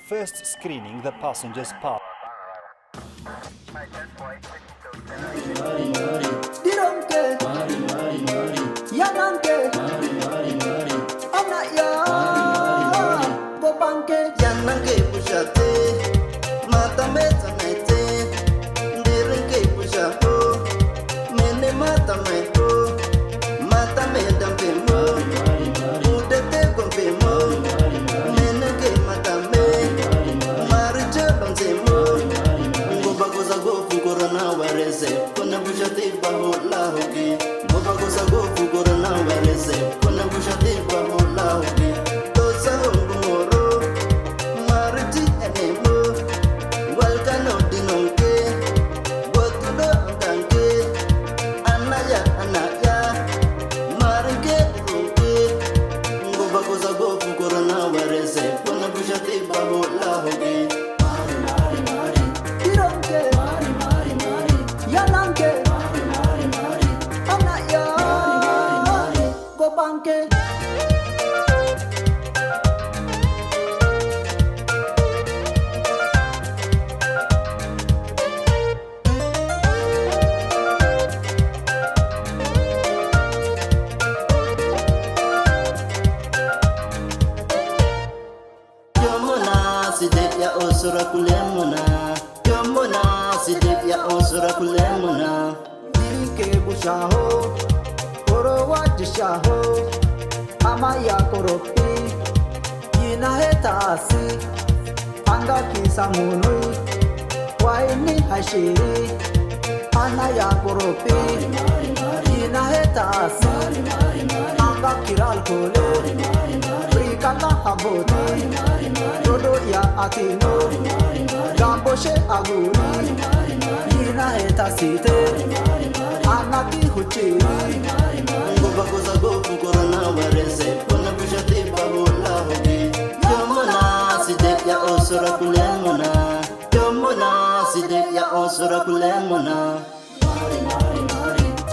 First screening the passengers' passports. Dironke, yannanke, anna'ya gobbanke. Yannanke bushate, matame tsametse, ndirinke bushaho, mene matame ho, matame dampe mo, udete gompe mo, meneke matame, mariche bamse mo, ngoba goza gofu corona virus, kona bushate baho lahoge, ngoba goza gofu corona virus, kona bushate baho lahoge, tosa hongumoro. Mariti enemo, walkano dinonke, botudo antanke, anaya anaya, marinke dinonke, ngoba goza gofu corona virus, kona bushate baho lahoge. Dironke, yannanke, anna'ya gobbanke. Yomuna side ya osura kulemuna, yomuna side ya osura kulemuna. Dirinke bushaho, oro wajishaho, amaya koropi, yinahe taasi, anga kisamunui, waini hashiri, anaya koropi, yinahe taasi, anga kiral kole, rikala haboti, dodo ya atino, gamboshe aguri, yinahe tasite, anaki huchiri. Ngoba goza gofu corona virus, kona bushate baho lahoge. Yomuna side ya osura kulemuna, yomuna side ya osura kulemuna.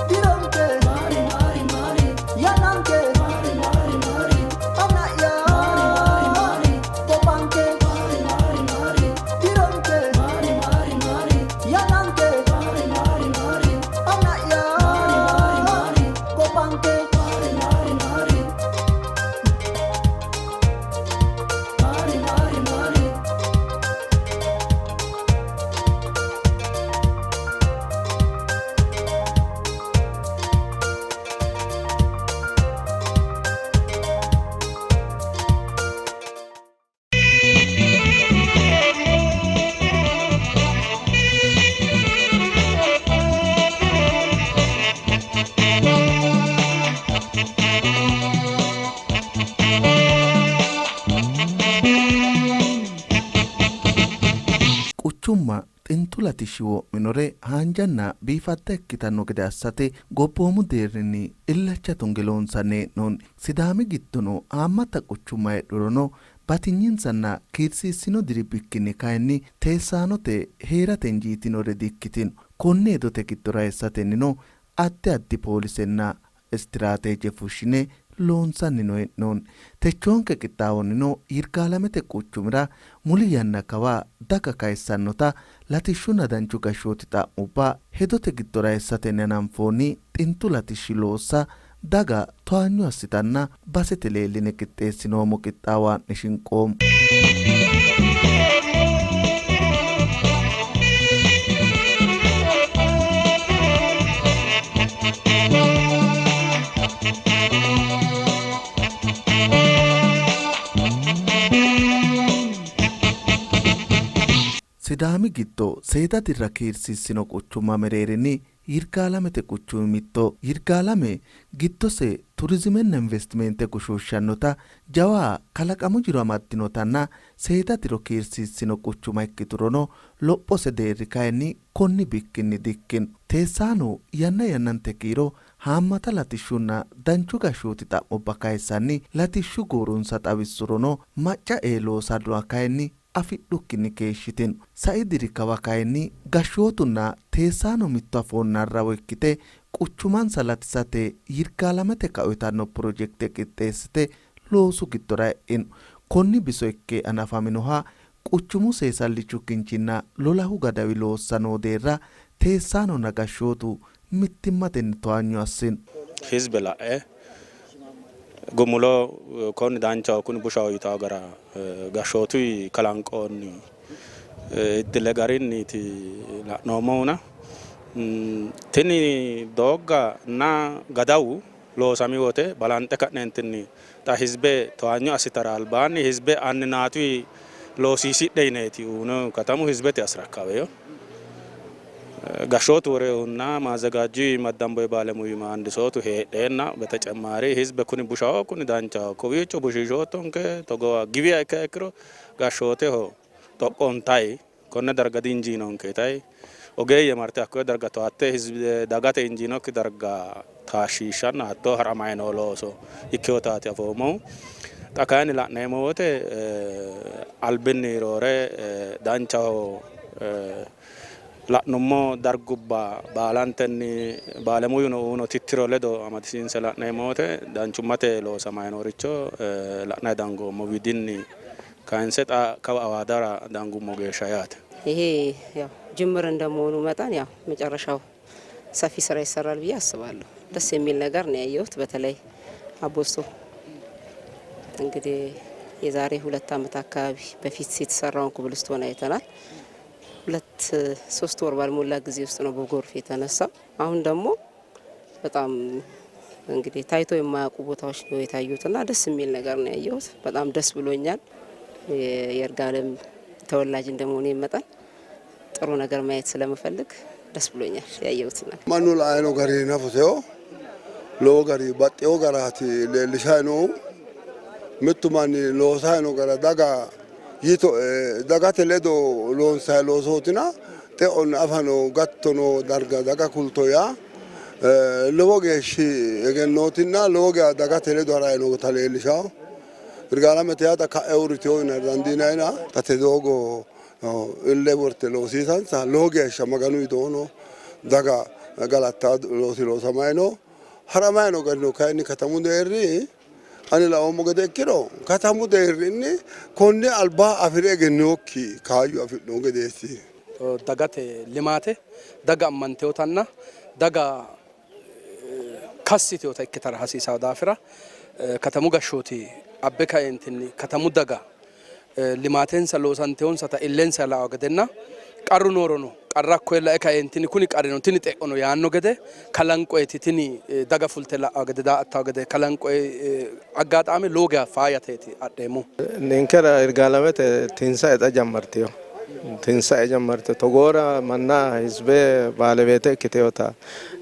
Dironke, yannanke, anna'ya gobbanke. Dironke, yannanke, anna'ya gobbanke. Quchumma xintu latishshi wo'minore haanjanna biifadda ikkitanno gede assate gobboomu deerrinni illacha tunge loonsanni hee'noonni. Sidaami giddono haammata quchumma heedhurono batinyinsanna kiirsiissino diri bikkinni kayinni teessaanote hee'rate injiitinore dikkitino. Konne hedote giddora eessatennino addi addi poolisenna istiraateeje fushshine loonsannino hee'noonni. Techoonke qixxaawonnino Yirgaalamete quchumira muli yanna kawa daga kayissannota latishshunna danchu gashshooti xa'mubba hedote giddora eessatenni hananfoonni xintu latishshi loossa daga towaanyo assitanna basete leelline qixxeessinoommo qixxaawo haa'ne shinqoommo. Sidaami giddo seeda dirra kiirsiissino quchumma mereerinni Yirgaalamete quchumi mitto. Yirgaalame giddose turizimenna investimente goshooshshannota jawa kalaqamu jiro amaddinotanna seeda diro kiirsiissino quchuma ikkiturono lophose deerri kayinni konni bikkinni dikkino. Teessaano yanna yannante kiiro haammata latishshunna danchu gashshooti xa'mubba kayissanni latishshu gooronsa xawissurono macca ee loosannoha kayinni afidhukkinni keeshshitino. Sai diri kawa kayinni gashshootunna teessaano mitto afoonna arrawo ikkite quchumansa latisate Yirgaalamete kao yitanno pirojekte qixxeessite loosu giddora e'ino. Konni biso ikke hanafaminoha Quchumu seesallichu kinchinna lolahu gadawi loossa noo deerra teessaanonna gashshootu mittimmatenni towaanyo assino. Hizbe la'e gumulo konni danchaho kuni bushaho yitawo gara gashshootuyi kalanqoonni iddile garinniiti la'noommohuna. Tini doogga na gadawu loosami wote balanxe ka'neentinni xa hizbe towaanyo assitara albaanni hizbe anninaatuyi loosiisidhe yineeti uyinohu katamu hizbete asrakkaweyo. Gashshootu worehunna maazzagaajjuyi maddamboyi baalemuyi maandisootu heedheenna betecemmari hizbe kuni bushaho kuni danchaho kowiicho bushiishoottonke togowa giwiha ikkiha ikkiro gashshooteho xoqqontayi konne darga diinjiinonke yitayi ogeeyye marte hakkoye darga towatte dagate injiinokki darga taashshiishshanna hattoo ha'ramayi noo looso ikkinotaati afoommohu. Xa kayinni la'neemmo wote albinni roore danchaho la'nummo dargubba baalantenni baalemuyuno uyino tittiro ledo amadisiinse la'neemmo wote danchummate loosamayi nooricho la'nayi dangoommo widinni kayinse xa kawa Awaadara dangummo geeshsha yaate. ይሄ ያው ጅምር እንደመሆኑ መጠን ያው መጨረሻው ሰፊ ስራ ይሰራል ብዬ አስባለሁ። ደስ የሚል ነገር ነው ያየሁት። በተለይ አቦስቶ እንግዲህ የዛሬ 2 ዓመት አካባቢ በፊት የተሰራውን ኮብልስቶን አይተናል። 2 3 ወር ባልሞላ ጊዜ ውስጥ ነው በጎርፍ የተነሳው። አሁን ደግሞ በጣም እንግዲህ ታይቶ የማያውቁ ቦታዎች ነው የታዩትና ደስ የሚል ነገር ነው ያየሁት። በጣም ደስ ብሎኛል። የይርጋለም ተወላጅ እንደመሆኔ መጠን ጥሩ ነገር ማየት ስለምፈልግ ደስ ብሎኛል ያየሁት ነገር። Mannu la'ayino gari nafoseho lowo gari baxxewo garaati leellishayi noohu. Mittu manni loosayi noo gara daga yito dagate ledo loonsayi loosootina xe'onna afa noo gatto noo darga daga kulto yaa lowo geeshshi egennootinna lowo geya dagate ledo harayi noota leellishawo. Yirgaalamete yaa xa ka'e uurritewo yinara dandiinayina xate doogo ille worte loosiisansa lowo geeshsha Maganu widoono daga galatta loosi loosamayi no. Haramayi noo garino kayinni katamu deerri ani laoommo gede ikkiro katamu deerrinni konne alba afire egennokki kaayyo afi'no gedeeti. Dagate limaate daga ammanteyotanna daga kassiteota ikkitara hasiisawo daafira katamu gashshooti abbe kaentinni katamu daga limaatensa loosanteyonsata illensa la'awo gedenna qarru noorono qarra hakkoye la'e kaentinni kuni qarrino tini xe'ono yaanno gede kalanqoeti tini daga fulte la'awo gede daa''attawo gede kalanqoe aggaxaame lowo geya faayyateeti adheemmo. Ninkera Yirgaalamete tinsae xa jammartiyo. Tinsae jammartiyo. Togoora manna hizbe baalebeete ikkiteyota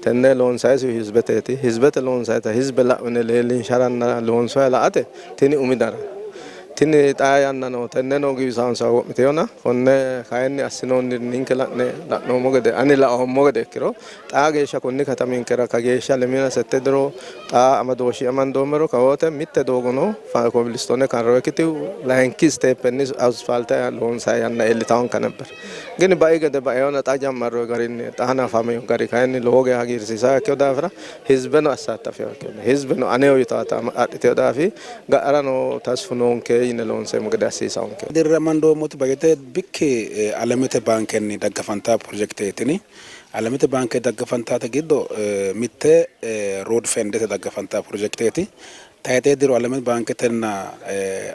tenne loonsayisi hizbeteeti. Hizbete loonsayita hizbe la'une leellinsharanna loonsoya la'ate tini umi dara. Tini xaa yanna no tenne noo giwisaansa wo'miteyona konne kayinni assinoonni ninke la'ne la'noommo gede ani laoommo gede ikkiro xaa geeshsha konni kataminkera ka geeshsha lemina sette diro xaa amadooshshi amandoommero kawoote mitte doogono kobilistone karroekiti layinki stepenni asfaalte loonsayi yanna iillitawonka ነበር ግን bai gede baeona xa jammarro garinni xa hanafameo gari kayinni lowo geya hagiirsiisawo ikkeo daafira hizbeno assattafeo ikkeo hizbeno aneho yitaata adhiteo daafi ga'arano tasfu noonke yine loonseemmo gede assiisawonke. Dirra amandoommoti bajete bikki alamete baankenni daggafanta pirojekteetini. Alamete baanke daggafantate giddo mitte rood fendete daggafanta pirojekteeti. Tayixee diro alame baanketenna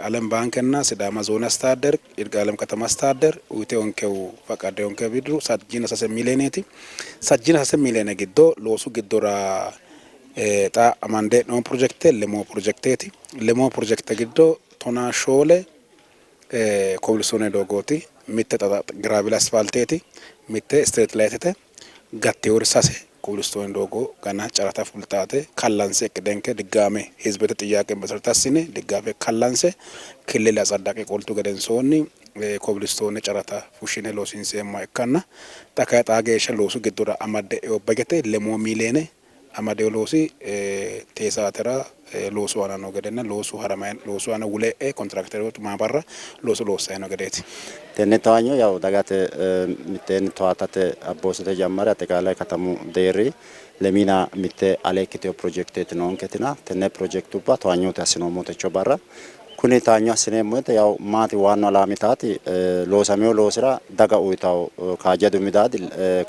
alem baankenna Sidaama zoone astaader Yirgaalem katama astaader uyiteonkehu faqadeonke bidru sajjina sase miileeneeti. Sajjina sase miileene giddo loosu giddora xa amande noo pirojekte lemoo pirojekteeti. Lemoo pirojekte giddo 14 kobilistoone doogooti, mitte giraavil asfaalteeti, mitte street layitete, gatteewori sase kobilistoone doogo gana carata fultaate kallanse eqidenke diggaame hizbete xiyyaaqe መሰረት assine diggaame kallanse killile atsadaaqe qoltu gedensoonni kobilistoone carata fushshine loosiinseemmoha ikkanna xa kayi xaa geeshsha loosu giddora amadde eo bajete lemoo miiliyeene amadewo loosi teesaatera loosu aana noo gedenna loosu haramayi loosu aana wule e'e kontiraakterootu maabarra loosu loossayi noo gedeeti. Tenne towaanyo yaw dagate mitteenni towaatate abboosote jammare axeqaalay katamu deerri lemina mitte ale ikkiteyo pirojekteeti noonketina tenne pirojekitubba towaanyote assinoommo techo barra. Kuni towaanyo assineemmo woyte yaw maati waannu alaami taati loosamino loosira daga uytawo kaajjadu midaadi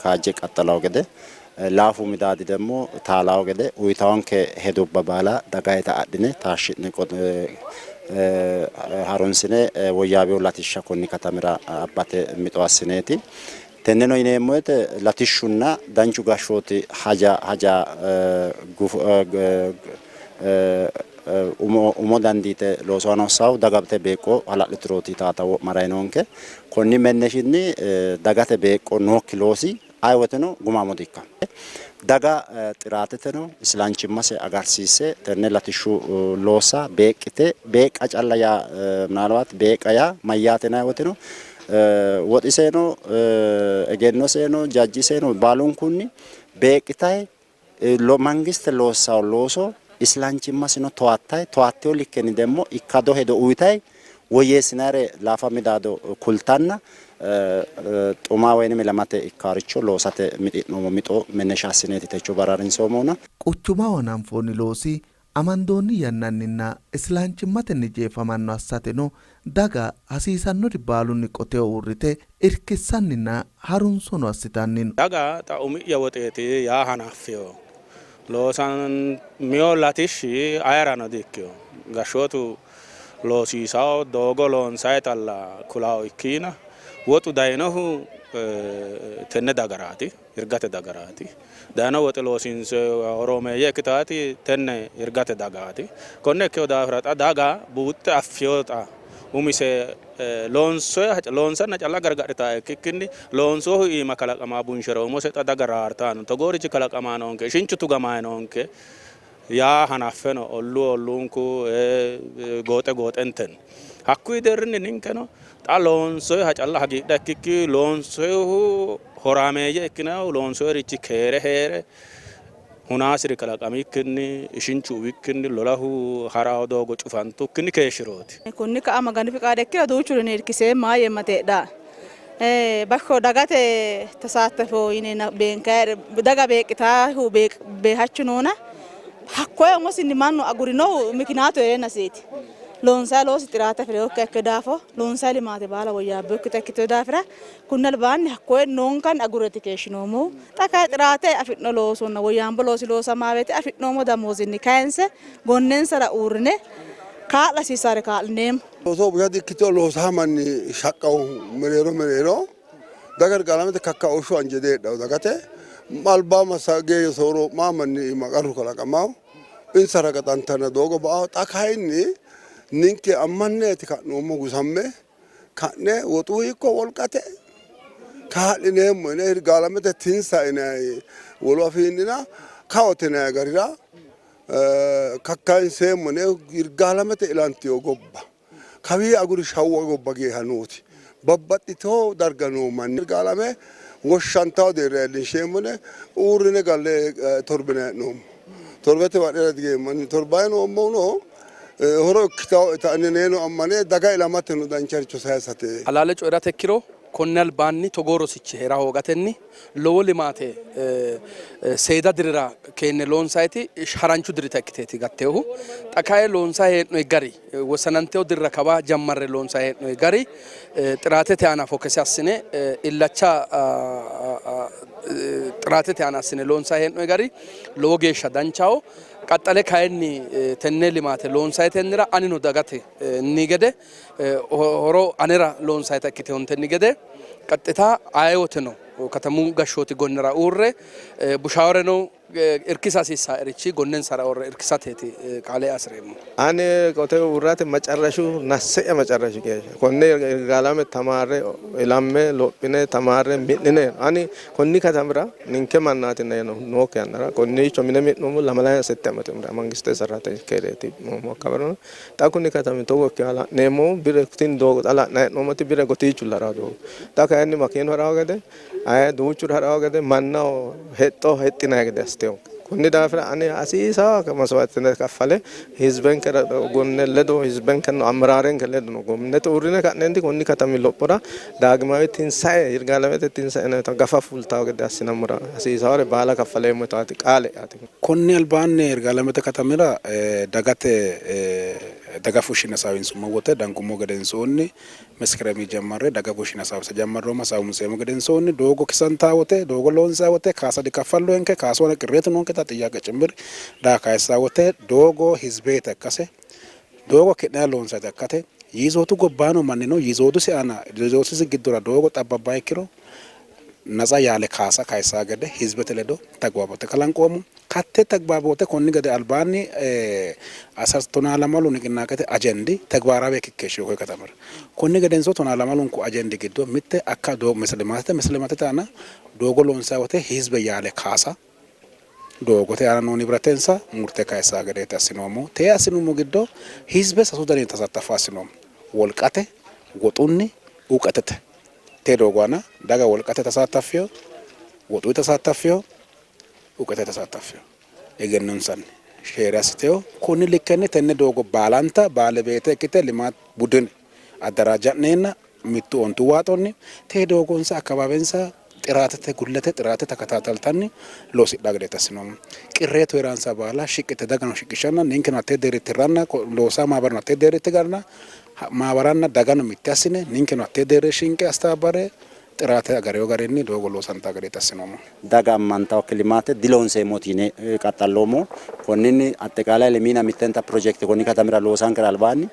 kaajje qaxxalawo gede laafu midaadi demmo taalawo gede uytawonke hedubba baala dagayita adhine taashshi'ne harunsine woyyaawino latishsha konni katamira abbate mixo assineeti. Tenneno yineemmo woyte latishshunna danchu gashshooti haja haja umo dandiite looso hanaffsaahu dagate beeqqo hala'liturooti yitaata wo'ma rayi noonke. Konni menneshinni dagate beeqqo nookki loosi aye woteno gumaamo di''ikkanno. Daga xiraateteno islanchimmase agarsiisse tenne latishshu loossa beeqqite beeqqa calla yaa minaalbaat beeqqa yaa mayyaate yinanni woteno woxiseno egennoseno jajjiseno baalunkunni beeqqitayi mangiste loossanno looso islanchimmasino towattayi towaattino likkenni demmo ikkado hedo uyitayi woyyeessinayire laafa midaado kultanna xuma woynim ilamate ikkaaricho loosate mixi'noommo mixo mennesha assineeti techo barra harinsoommohuna. Quchumaho hananfoonni loosi amandoonni yannanninna islanchimmatenni jeefamanno assateno daga hasiisannori baalunni qoteho uurrite irkissanninna harunsono assitanni no. Daga xa umi'ya woxeeti yaa hanaffino. Loosamino latishshi ayerano di-ikkino. Gashshootu loosiisawo doogo loonsayitalla kulawo ikkiina woxu dayinohu tenne dagaraati, Hirgate dagaraati. Dayino woxe loosiinse horoomeeyye ikkitaati tenne Hirgate dagaati. Konne ikkino daafira xa daga buuxxe affino xa umise loonsanna calla gargadhitannoha ikkikkinni loonsohu iima kalaqama bunshera umose xa daga raartanno. Togoorichi kalaqama noonke, ishinchu tugama noonke yaa hanaffe no olluu olluunku gooxe gooxentenni. Hakkuyi deerrinni ninkeno xa loonsoyiha calla hagiidha ikkikki loonsoyihu horaameeyye ikkinayihu loonsoyirichi keere hee're hunaasiri kalaqamikkinni ishinchu uwikkinni lolahu ha'rawo doogo cufantukkinni keeshshirooti. Kunni ka'a Maganu fiqaade ikkiro duuchurinni irkiseemma yeemma teedhaa. Bashsho dagate tasaattafo yineenna beenkayi daga beeqqitaahu beehachu noona hakkoye umosinni mannu agurinohu mikinaatu hee'reennasiiti. Loonsayi loosi xiraate afi'rinokkiha ikkino daafo loonsayi limaate baala woyyaabbinokkita ikkitino daafira kunni albaanni hakkoye noonkanni agurreeti keeshshinoommohu. Xa kayi xiraate afi'no loosonna woyyaambo loosi loosamaa woyte afi'noommo damoozinni kayinse gonnensara uurrine kaa'la hasiissaare kaa'lineemmo. Looso busha dikkitino, loosaa manni shaqqaho mereero mereero daga Yirgaalamete kakkaooshshu anje diheedhanno dagate. Albaa massage sooroo'maa manni iima qarru kalaqamawo, insa ragaxantanna doogo ba'awo. Xa kayinni ninke ammanneeti ka'noommo gusamme ka'ne woxu ikko wolqate kaa'lineemmo yine Yirgaalamete tinsa yinanni wolu afiinnina kaote yinanni garira kakkayinseemmo yine Yirgaalamete ilantino gobba kawii aguri Shawwa gobba geeha nooti babbaxxitino darga noo manni Yirgaalame woshshantawo deerra iillinsheemmo yine uurrine galle torbinanni hee'noommo. Torbete badhera digeemmo. Torbanni noommohuno horo ikkitawoeta aneneeno ammane daga ilamateno dancharicho sayisate. Halaale coyi'rate ikkiro konni albaanni togoo rosichi hee'ra hoogatenni lowo limaate seeda dirira keenne loonsayiti haranchu dirita ikkiteeti gattinohu. Xa kayi loonsayi hee'noyi gari wossanantino dirra kawa jammarre loonsayi hee'noyi gari xiraatete aana fokese assine illacha xiraatete aana assine loonsayi hee'noyi gari lowo geeshsha danchaho. Qaxxale kayinni tenne limaate loonsayitennira anino dagate ni gede horo anera loonsayita ikkitehontenni gede qaxxita ayewoteno katamu gashshooti gonnera uurre bushaworeno irkisa hasiissaerichi gonnensara uurre irkisateeti qaale hasireemmo. Ani qoteho uurrate macarrashu nasse'ya macarrashu geeshsha konne Yirgaalame tamaarre ilamme lophine tamaarre mi'nine ani konni katamira ninke mannaati nookki yannara konniicho mine mi'noommo lamalayanna sette amate umira mangiste sarraatenya keereeti noommo hakkawarona xa kuni katami togo ikkeha la'neemmohu bire tini doogo xa la'nanni hee'noommoti bire gotiichulla ha'rawo doogo xa kayinni makeenu ha'rawo gede Aye duuchuri ha'rawo gede mannaho hexxo hexxinanni gede assitino. Konni daafira ani hasiisanno maswaatine kaffale hizbenkera gonne ledo hizbenkeno ameraarenke ledo no gonnete uurrine ka'neenti konni katami lophora daagimawi tinsae Yirgaalamete tinsae yinannita gafa fultawo gede assinammora hasiisawore baala kaffaleemmo yitaati qaale'yaati. Konni albaanni Yirgaalamete katamira dagate Daga fushshine hasaawinsummo wote dangummo gedensoonni Meskeremi jammarre daga fushshine hasaawisa jammarroommo. Hasaawinseemmo gedensoonni doogo kisantaa wote doogo loonsaa wote kaasa dikaffallohenke kaasu aana qirreetu noonketa xiyyaaqe cimmir daga kayissaa wote doogo hizbeete ikkase doogo ki'nera loonsayita ikkate yizootu gobbaano mannino yizootisi aana yizootisi giddora doogo xabbabbaa ikkiro natsa yaale kaasa kayissaa gede hizbete ledo tagbaaboote kalanqoommo. Hatte tagbaaboote konni gede albaanni asar tonaalamalu niqinaaqete ajendi tegibaaraawe ikke keeshshino koye katamira. Konni gedenso tonaalamalunku ajendi giddo mitte akka meslimaatete meslimatete aana doogo loonsanni wote hizbe yaale kaasa doogote aana noo nibratensa murte kayissaa gedeeti assinoommohu. Tee assinummo giddo hizbe sasu daninni tasattafo assinoommo. Wolqate, woxunni, uqatete. Tee doogo aana daga wolqate tasaattaffino, woxuyi tasaattaffino, uqete tasaattaffino, egennonsanni sheere assitino. Konni likkenni tenne doogo baalanta baalebeete ikkite limaat budin addaraaja'neenna mittu ontu waaxonni tee doogonsa akkabaabensa xiraatete gullete xiraate takataataltanni loosidhaa gedeeti assinoommo. Qirreetu hee'ransa baala shiqqite dagano shiqishshanna ninkeno hattee deerri tirranna loosaa maabarano hattee deerri tiranna maabaranna dagano mitte assine ninkeno hattee deerri shinqe astaabare xiraate agarewo garinni doogo loosantaa gedeeti assinoommo. Daga ammantawokki limaate diloonseemmooti yine qaxxalloommo. Konninni axxeqaalay lemiina mittenta pirojekte konni katamira loosankera albaanni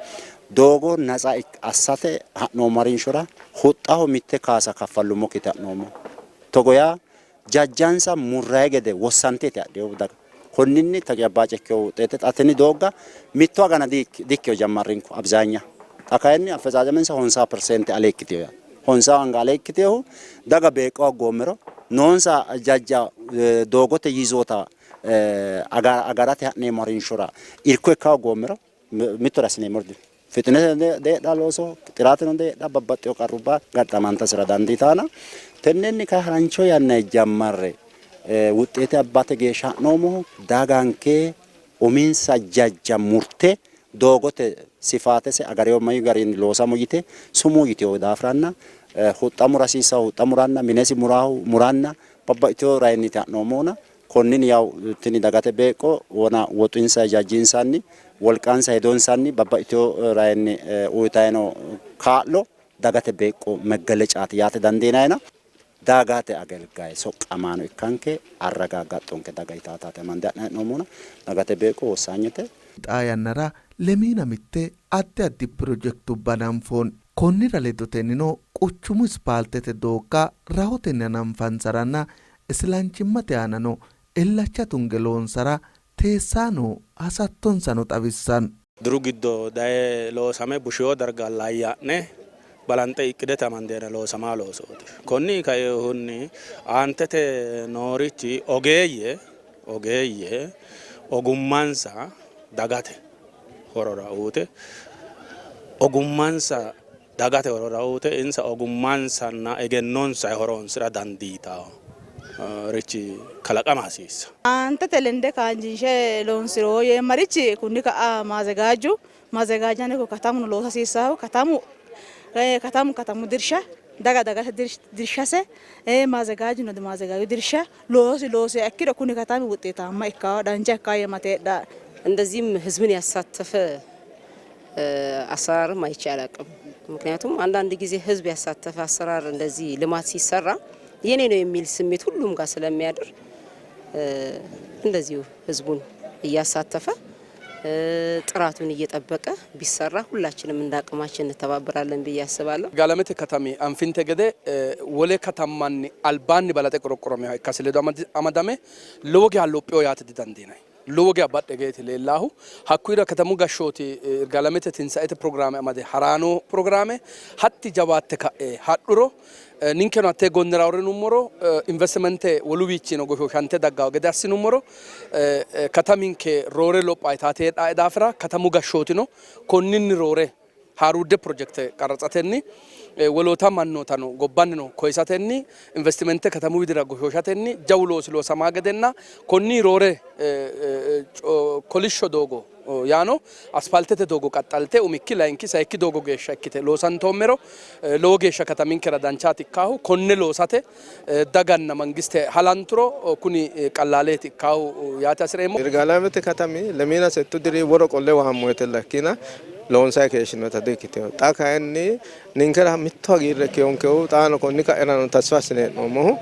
doogo natsa assate ha'noommo harinshora huxxaho mitte kaasa kaffallummokkiiti ha'noommo. Togo yaa jajjansa murrayi gede wossanteeti hadhinohu daga. Konninni taqiyabbace ikkewo wuxeete xa tini doogga mitto agana diikkewo jammarrinku abzaanya. Xa kayinni affetsatsemensa honsa perseente ale ikkitewo yaate. Honsa anga ale ikkitewohu daga beeqqo hoggoommero noonsa jajja doogote yizoota agarate ha'neemmo harinshora irko ikka hoggoommero mittore assineemmori dino. Fixinete deedha looso, xiraateno deedha babbaxxino qarrubba garxamantasira dandiitaana. Tennenni kay harancho yanna jammarre wuxxeete abbate geeshsha ha'noommohu daganke uminsa jajja murte doogote sifaatese agarewo mayi garinni loosamo yite sumuu yitewo daafiranna huxxa mura hasiissahu huxxa muranna minesi murahu muranna babbaxxitewo rayinniti ha'noommohuna Konninni yaw tini dagate beeqqo wona woxinsa jajjinsanni, wolqansa hedonsanni babbaxxitino rayinni uytanni noo kaa'lo dagate beeqqo meggelecaati yaate dandiinannina dagate agelgaye soqqamaano ikkanke arragaggaxxonke daga yitaataati amande ha'nanni hee'noommona dagate beeqqo wossanyete. Xaa yannara lemiina mitte addi addi pirojekitubba hananfoonni. Konnira ledotennino quchumu ispaaltete doogga rahotenni hananfansaranna Isilanchimmate aanano illacha tunge loonsara teessaano hasattonsano xawissanno. Diru giddo daye loosame bushiwo darga layya'ne balanxe iqqidete amandeena loosamaa loosooti. Konni kainohunni aantete noorichi ogeeyye ogeeyye ogummansa dagate horora uyte ogummansa dagate horora uyte insa ogummansanna egennonsa horoonsi'ra dandiitanno richi kalaqama hasiissa. Aantete lende kaajjinshe loonsiro yeemmarichi kunni ka'a maazegaaju maazegaajjano ikko katamuno loosa hasiissanno. Katamu katamu katamu dirsha daga dagate dirshase maazegaajuno maazegaaju dirsha loosi loosiha ikkiro kuni katami wuxxeetaamma ikkawo dancha ikkawo yeemmati heedhae. እንደዚህም ህዝብን ያሳተፈ አሰራርም አይቼ አላቅም። ምክንያቱም አንዳንድ ጊዜ ህዝብ ያሳተፈ አሰራር እንደዚህ ልማት ሲሰራ የኔ ነው የሚል ስሜት ሁሉም ጋር ስለሚያድር እንደዚሁ ህዝቡን እያሳተፈ ጥራቱን እየጠበቀ ቢሰራ ሁላችንም እንደ አቅማችን እንተባበራለን ብዬ አስባለሁ። Yirgaalamete katami anfinte gede wole katammanni albaanni balaxe qorqoraminoha ikkasi ledo amadame lowo geya lophino yaate didandiinanni. Lowo geya badhe higeeti leellaahu. Hakkuyira katamu gashshooti Yirgaalamete tinsaete pirogiraame amade haraano pirogiraame hatti jawaatte ka'e hadhuro ninkeno hattee gonnira uurrinummoro investimente woluwiichiino goshooshante daggawo gede assinummoro kataminke roore lopha yitaati heedhae daafira katamu gashshootino konninni roore haaruudde pirojekte qarratsatenni woloota mannootano gobbannino koyisatenni investimente katamu widira goshooshatenni jawu loosi loosamaa gedenna konni roore kolishsho doogo Yaano asfaaltete doogo qaxxalte umikki, layinki, sayikki doogo geeshsha ikkite loosantoommero lowo geeshsha kataminkera danchaati ikkaahu. Konne loosate daganna mangiste halanturo kuni qallaaleeti ikkaahu yaate hasi'reemmo. Yirgaalamete katami lemiina settu diri woro qolle waammoyitella ikkiina loonsayi keeshshinota di''ikkitino. Xa kayinni ninkera mittu hagiirre ikkinonkehu xaano konni ka'irano tasfa assine hee'noommohu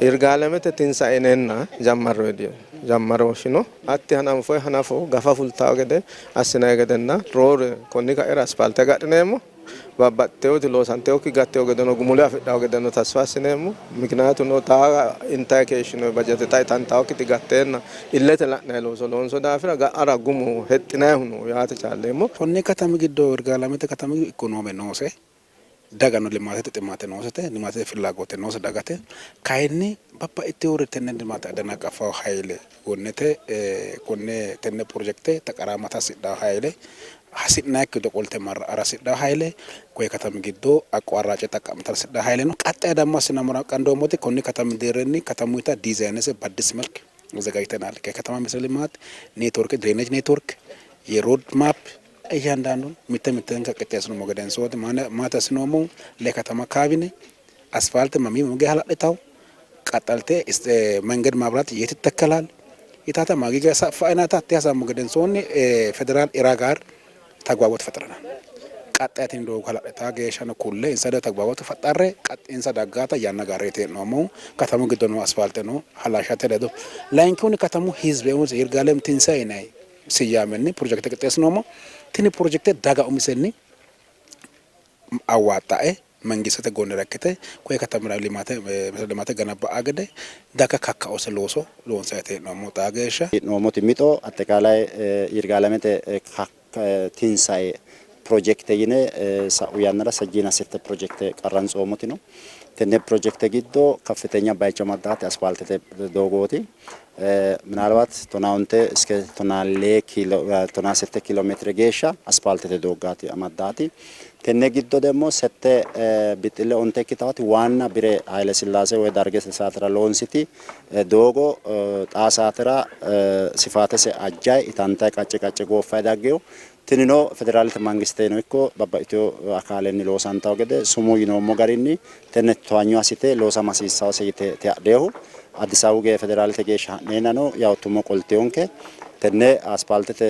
Yirgaalamete tinsae yineenna jammarroyi jammarooshshino hatti hananfoyi hanafo gafa fultawo gede assinanni gedenna roore konni ka'ira asfaalte agadhineemmo. Babbaxxiteewoti loosanteewokki gatteewo gedeno gumule afidhawo gedeno tasfa assineemmo. Mikinaatuno xaa intayi keeshshinoyi bajete xa itantawokkiti gatteenna illete la'nayi looso loonso daafira ga'ara gumu hexxinayihu no yaate chaalleemmo. Konni katami giddo Yirgaalamete katami ikonoome noose. Dagano limaatete ximaate noosete, limaatete fillaagote noose dagate. Kayinni babbaxxiteewori tenne limaate adanaqaffawo hayle gonnete konne tenne porojekte taqaraamata hasidhawo hayle hasi'nayikki wido qolte marra'ara hasidhawo hayle koye katami giddo aqquarraace xaqqa'mitara hasidhawo hayle no. Qaxxaye dammo assinammora qandoommoti konni katami deerrinni katamuyita diizaynese baddis melk አዘጋጅተናል። ከከተማ መሰረተ ልማት ኔትወርክ፣ ድሬኔጅ ኔትወርክ፣ የሮድ ማፕ እያንዳንዱን mitte mittenka qixxeessinummo gedensooti maati assinoommohu lee katama kaabine asfaalte mamii mage hala'litaw qaxxalte መንገድ ማብራት የት ይተከላል የታታ ማጊጋ ሰፋይናታ ቲያሳሙ gedensoonni ፌዴራል ኢራ ጋር ተግባቦት ፈጥረናል። ቀጣያትን doogo hala'lita geeshshano kulle insa ledo ተግባቦት ፈጠረ insa daggata yanna gareeti hee'noommohu katamu giddo noo asfaalte no halashshate ledo layinkihunni katamu hizbe umise Yirgaalem Tinsae yinanni siyaamenni pirojekte qixxeessinoommo. Tini pirojekte daga umisenni awwaaxxa'e mangistete gonnira ikkite koye katamira limaate meserete limaate ganabba'a gede daga kakkaose looso loonsanniiti hee'noommohu xaa geeshsha. Hee'noommoti mixo ateqaalay Yirgaalamete Tinsae pirojekte yine sa'u yannara sajjiina sette pirojekte qarrantsoommoti no. Tenne pirojekte giddo kaffitenya bayicho amaddaati asfaaltete doogooti. Minaalbaat tonaa onte iske tonaa lee kiilo tonaa sette kiilo meetire geeshsha asfaaltete dooggaati amaddaati. Tenne giddo demmo sette bixxille onte ikkitaati waanna bire Hayle Sillaase woy Dargete saatera loonsiti doogo xaa saatera sifaatese ajjayi itantay qacce qacce gooffay daggeyo. Tinino federaalete mangisteno ikko babbaxxitino akaalenni loosantawo gede sumuu yinoommo garinni tenne towanyo assite loosama hasiissawose yite adheehu Addis Ababu federaalete geeshsha ha'neennano yaw tumo qolteyonke. Tenne aspaaltete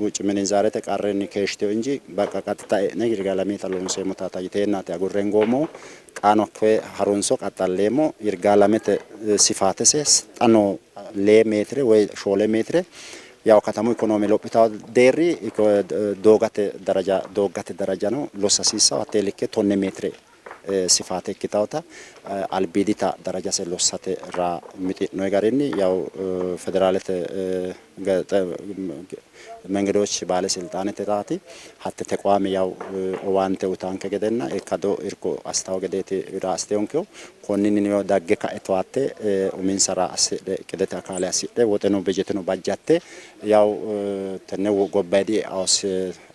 wucci mininzaarete qarrinni keeshshiteyo inji baqqa qaxxita e'ne Yirgaalameta loonseemmo taata yiteennaati agurrengoommohu. Xaano hakkoye harunso qaxxalleemmo. Yirgaalamete sifaatese xa noo lee meetire woy shoole meetire yaw katamu ikonoome lophitawo deerri doogate daraja dooggate darajano lossa hasiissawo. Hattee likke tonne meetire sifaate ikkitawota albiidita darajase lossate raa mixi'noyi garinni yaw federaalete mengedoch baalesilxaanete raati hatte tequwaame yaw owaante uytaanke gedenna ikkado irko assitawo gedeeti raa assiteyoonkehu. Konninnino dagge ka'e towaatte uminsa raa assidhe iqqidete akaale assidhe woxeno bejeteno bajjatte yaw tenne gobbayidi e'awo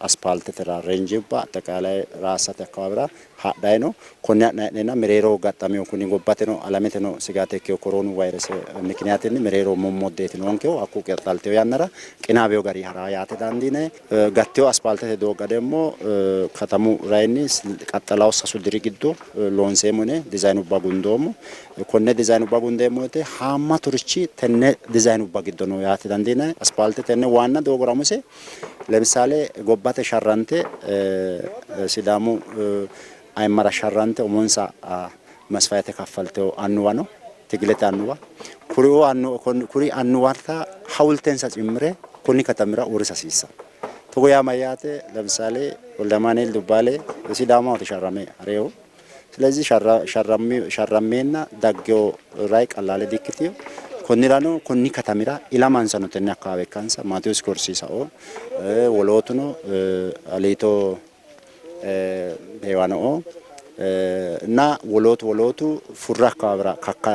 aspaaltete raa renjubba axxeqaalay raassate akkawaawira hadhayi no. Konne ha'nayi hee'neenna mereeroho gaxxamino kuni gobbateno alameteno sigaate ikkeyo koroonu vayirese mikiniyaatinni mereeroho mommoddeeti noonkehu. Hakku qexxalteyo yannara qinaaweyo gari hara yaate dandiinayi. Gatteyo aspaaltete doogga demmo katamu rayinni qaxxalawo sasu diri giddo loonseemmo yine dizayinubba gundoommo. Konne dizayinubba gundeemmo woyte haammaturichi tenne dizayinubba giddo no yaate dandiinayi. Aspaalte tenne waanna doogora umise ለምሳሌ gobbate sharrante Sidaamu ayimmara sharrante umonsa masfaayete kaffalteyo annuwa no, tigilete annuwa. Kuriuu kuri annuwata hawultensa cimmire konni katamira uurrisa hasiissanno. Togo yaa mayyaate? ለምሳሌ Woldamaanueel Dubbaale Sidaamahooti sharrame hareehu. Silezi sharrammeenna daggeyo rayi qallaale dikkitino. Konnirano konni katamira ilamansano tenne akkawaawe ikkansa Maatewos Korsiisao wolootuno Aliito Heewano'o na wolootu wolootu furra akkawaawera kakka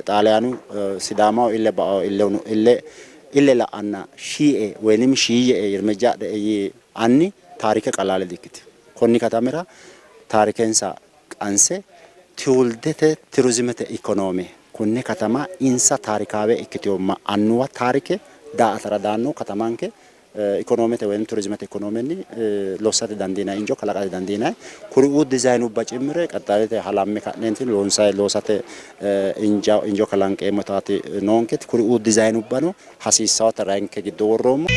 Xaaliyaanu Sidaamaho ille ba'ao ille ille la'anna shiie woyinim shiiyye''e yirmejja adhe''e yii anni taarike qallaale dikkitino. Konni katamira taarikensa qanse tiwuldete turizimete ikonoome konne katama insa taarikaawe ikkitino annuwa taarike daa''atara daanno katamanke ikonoomete woyim turizimete ikonoomenni lossate dandiinanni injo kalaqate dandiinanni. Kuriuu dizayinubba cimmire qaxxayete halamme ka'neentinni loonsanni loosate injo kalanqeemmotaati noonketi. Kuriuu dizayinubbano hasiissawota ranke giddo worroommo.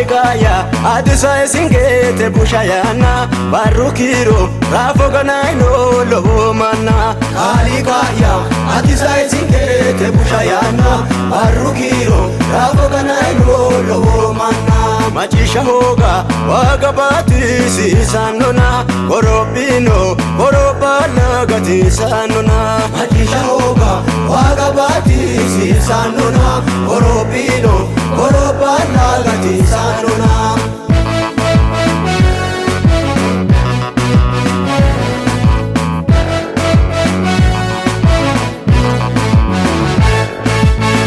Kaaliqa'ya ati sayisinkete busha yanna barru kiiro raafo ganayino lowo manna. Kaaliqa'ya ati sayisinkete busha yanna barru kiiro raafo ganayino lowo manna. Macciishsha hooga waaga baatisiisannona korophino korophaalla gatisannona. Macciishsha hooga waaga baatisiisannona korophino korophaalla gatisannona.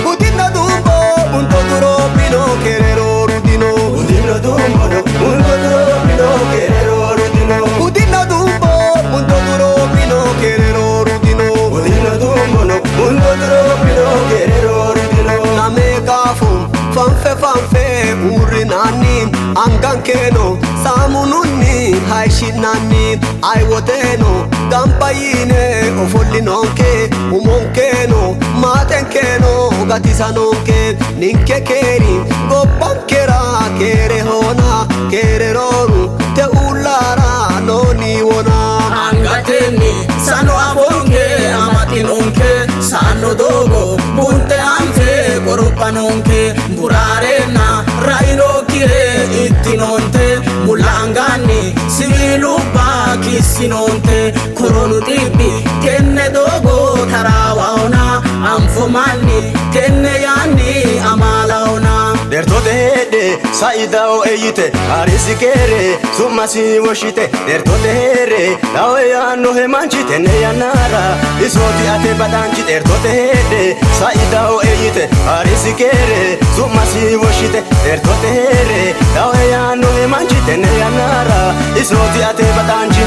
Udinna dumbo unto duro pino kerero rudino. Udinna dumbo unto duro pino kerero rudino. Udinna dumbo unto duro pino kerero rudino. Udinna dumbo unto duro pino kerero rudino. Lame kafu fanfe fanfe urrinanni angankeno saamununni hayishshi'nanni aywoteno gamba yine ofollinonke umonkeno maatenkeno gatisanonke ninke keeri gobbankera keerehona keere rooru te uullara nooni wona. Angatenni sano afoonke amaxinonke sanno doogo bunte anfe qorophanonke buraarenna rainokkire ittinonte mulla anganni siwiilubba kissinonte koronu xibbi tenne doogo taraawahona anfo manni tenne yaanni amaalahona. Dertote heedhe saidao eyite Harisi keere su'masi woshshite Dertote heere dawo yaannohe manchi tenne yannara isooti ate baxaanchi Dertote heedhe saidao eyite Harisi keere su'masi woshshite Dertote heere dawo yaannohe manchi tenne yannara isooti ate baxaanchi.